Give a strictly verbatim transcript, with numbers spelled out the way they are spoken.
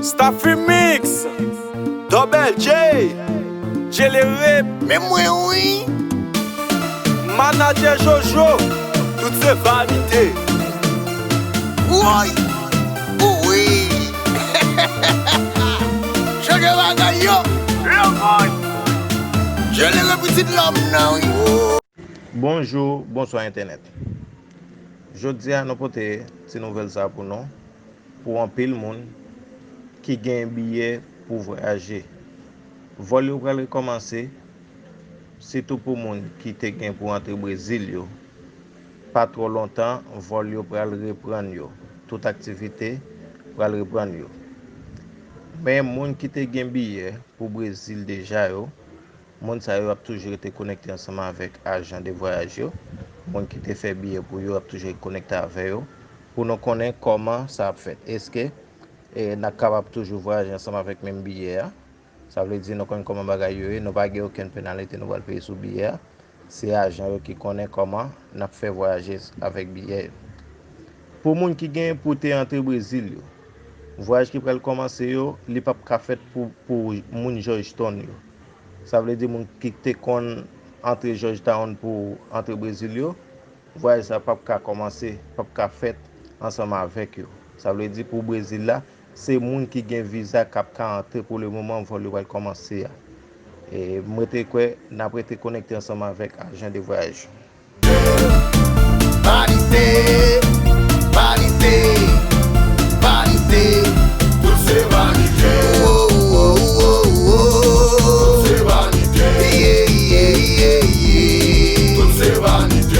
Staffy Mix, Double J, Jelere, men mwen wi. Manadjè Jojo, tout se vanite. Woy, wi. Chanje bagay yo. Lòmòy. Jelere pitit lòm nan wi. Bonjou, bonswa entènèt. Jodi a nou pote ti nouvèl sa pou nou, pou anpil moun ki gen biyè pou vwayaje. Vòl yo pral rekòmanse, sitou pou moun ki te gen pou antre Brezil yo. Pa twò lontan, vòl yo pral reprann yo. Tout aktivite pral reprann yo. Men moun ki te gen biyè pou Brezil deja yo, moun sa yo ap toujou rete konekte ansanm avèk ajan de vwayaj yo. Moun ki te fè biyè pou yo ap toujou rete konekte avè yo pou nou konnen kòman sa ap fèt. Èske, e, n ap kapab toujou vwayaje ansanm avèk menm biyè a? Sa vle di nou konn kòman bagay yo ye, nou pa gen okenn penalite nou pral peye sou biyè a. Se ajan yo ki konnen kòman n ap fè vwayaje avèk biyè yo. Pou moun ki gen pou te antre Brezil yo, vwayaj ki pral kòmanse yo, li p ap ka fèt pou, pou moun Georgetown yo. Sa vle di moun ki te konn antre Georgetown pou antre Brezil yo, vwayaj sa p ap ka kòmanse, p ap ka fèt ansanm avèk yo. Sa vle di pou Brezil la, se moun ki gen viza k ap ka antre pou le moman vòl yo pral kòmanse a. E m rete kwè n ap rete konekte ansanm avèk ajan de vwayaj yo. Vanite, vanite, vanite. Tout se vanite. Oh, oh, oh, oh. Tout se vanite. Yeah, yeah, yeah, yeah. Tout se vanite.